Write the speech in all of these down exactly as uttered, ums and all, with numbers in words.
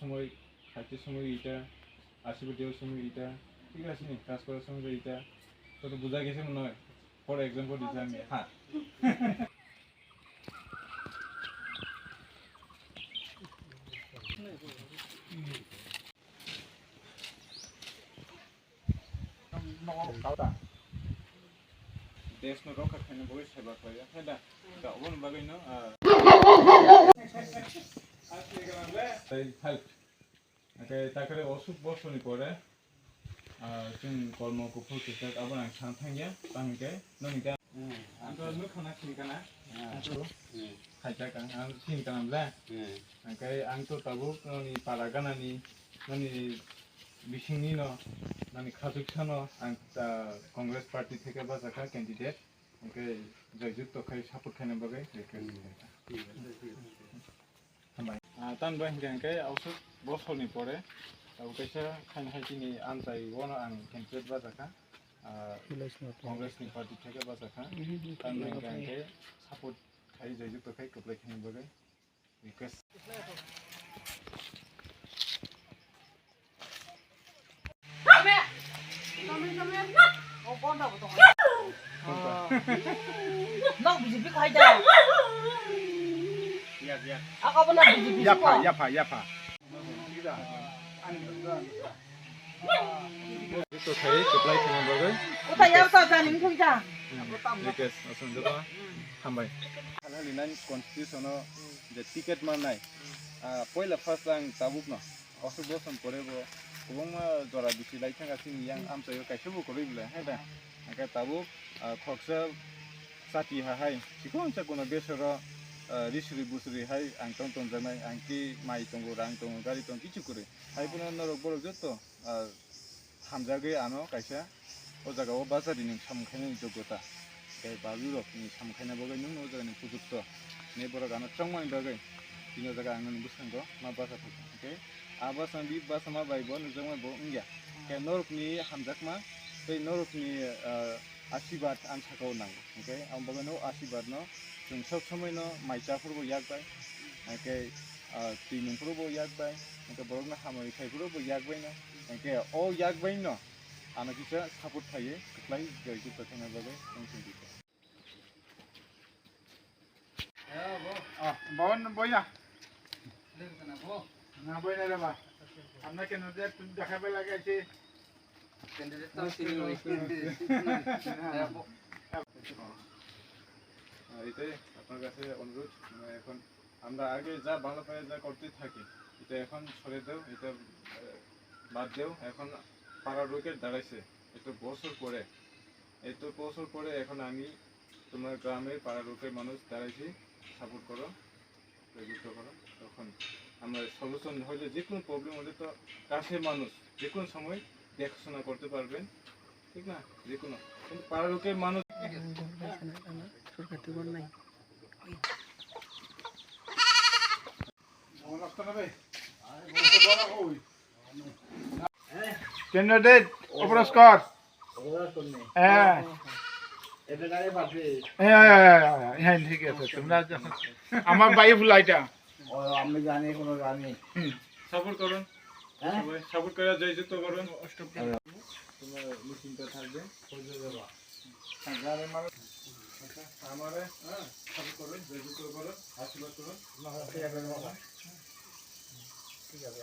সময়, খাইতে সময় এটা, আসিবার দেওয়ার সময় এটা, ঠিক আছে নি? কাজ করার সময় এটা, তো, তো বোঝা গেছে মনে হয়। For example দিচ্ছি আমি, হ্যাঁ। Nogo kauta. Desh no rokha khaina bagwi seba khlaiya, khe da? Da, oboni bagwi no, ah. Tei help. Hwnkhe takre osuk bosoni pore, ah, chwng kolmo kuphur kwchak abo ang sana thangya, tamo hwnkhe noni ta. Hmm. Ang to nukha na sini kana. Hmm. Ang to, hmm, khaijak ang, ang sini kana bla. Hmm. Hwnkhe ang to tabuk noni para ganani, noni bisingni no, noni khajwk sano ang, ah, Congress party theke bachakha candidate. Hwnkhe joyjukto khai support khaina bagwi request. Hmm. Hambai. Ah, tamni bagwi hwnkhe, hwnkhe aswk bosorni pore tabuk kaisa khaina hai chini amchai ono ang candidate bachakha. Ah, Congress ni party theke bachakha. Mhm. Tamni bagwi hwnkhe, hwnkhe support khai joyjukto khai kwplai khaina bagwi request. Nok B J P khai da. Yak, yak. Ako bo nok B J P. Yapha, ko. Yapha, yapha. Ito khai, kwplai khaina bagwi. Uta yar ta jani mithung ja. Hmm. Request, aswk joto hambai. Halhali nine constitution o je ticket manai. Ah, poila first ang tabuk no. Aswk boson pore bo kwbangma jora bisi lai thangkha chini yang amchaio kaisa bo kwrwi bwle, hai da? Hwnkhe tabuk, ah, khoroksa chati ha hai, chikon cha kuno besoro, ah, risri busri hai ang tong tongjaknai, ang ki mai tongo, rang tongo, gari tongo, kichu kwrwi. Hai phano norok borok joto, ah, hamjagwi ano kaisa o jaga o bachari ni samung khainani jogyota tei balu rok ni samung khaina bagwi nwng o jaga ni pujukto hinwi borok ano chongmani bagwi tini o jaga ang nini bwskango ma bacha thangkha. Hwnkhe a bachama bi bachama bai bo nukjakma bo wngya. Khe norok ni hamjakma tei norok ni, ah, asibad ang saka o nango. Hwnkhe ang bagwi no asibad no chwng sob somoi no mai cha phuru bo yak bai. Hwnkhe, ah, twi nung phuru bo yak bai. Hwnkhe borok no hamari khai phuru bo yak bai no. Hwnkhe o yak bai no. Ano kisa support khlaiwi kwplai joyjukto khaina bagwi tong song dikha. Ah, bo no boya. Na boy na reba. Amna candidate tumi dekhai bai lage achi. Candidate to sini. Ah, এটাই আপনার কাছে অনুরোধ, মানে, এখন আমরা আগে যা ভালো পাই, যা করতে থাকি, এটা এখন ছেড়ে দাও, এটা, আহ, বাদ দাও। এখন পাড়া রোকে দাঁড়াইছে, এত বছর পরে, এত বছর পরে এখন আমি তোমার গ্রামের পাড়া রোকের মানুষ দাঁড়াইছি, সাপোর্ট করো, যুক্ত করো। তখন আমরা সলিউশন হইলে, যে কোনো প্রবলেম হলে তো কাছের মানুষ যে কোনো সময় দেখাশোনা করতে পারবেন, ঠিক না? যে কোনো, কিন্তু পাড়া রোকের মানুষ Candidate অপরাধ কর। হ্যাঁ। হ্যাঁ, হ্যাঁ, হ্যাঁ, হ্যাঁ, হ্যাঁ, ঠিক আছে। তোমরা যখন আমার ভাই ফুলাইটা। ও, আমি জানি, কোনো জানি। হুম। সাপোর্ট করুন। হ্যাঁ? সবাই সাপোর্ট করে জয়যুক্ত করুন। তোমার মিটিংটা থাকবে। গ্রামের মানুষ। আচ্ছা, আমারে, হ্যাঁ, সাপোর্ট করুন, জয়যুক্ত করুন, আশীর্বাদ করুন। ঠিক আছে, বাবা। ঠিক আছে।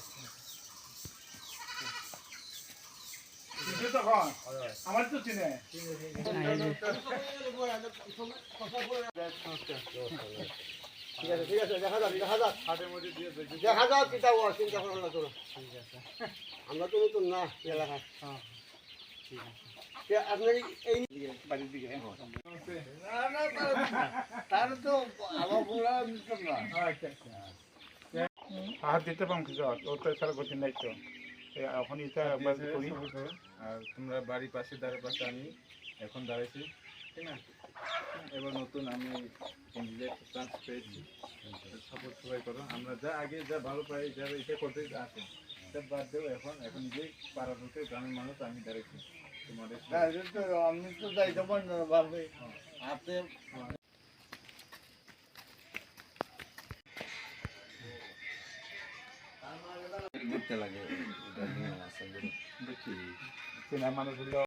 চিনছে তো এখন? আমার তো চিনে। ঠিক আছে, ঠিক আছে, দেখা যাক, দেখা যাক। হাটের মধ্যে দিয়ে দেখি। দেখা যাক, কিতা ও চিন্তা ভাবনা করো। ঠিক আছে। আমরা তো নতুন না, এই এলাকায়। হ্যাঁ, ঠিক আছে। কে আপনার এই, এই দিকে, বাড়ির দিকে, হ্যাঁ। না, না, তার, তার তো আমার বুড়া মিটন না। আচ্ছা, আচ্ছা। আহাত দিতে পারো কিছু, ওর তো এছাড়া গতি নাই তো। এই এখন এটা আর একবার দিয়েছে, করি। সবুজ হয়ে। আর তোমরা বাড়ির পাশে, ধারে পাশে আমি এখন দাঁড়াইছি, ঠিক না? এবার নতুন আমি নিজে একটা চান্স পেয়েছি, সাপোর্ট সবাই করো। আমরা যা আগে যা ভালো পাই, যা এটা করতে আসে, এটা বাদ দেও। এখন, এখন নিজেই পাড়ার লোকে, গ্রামের মানুষ আমি দাঁড়াইছি তোমাদের সাথে। না, এটা তো আমি তো যাইতে পারি না, বাপরে। হ্যাঁ। আপনি Butte lage, udah ni masa guru. Butti. Sina manu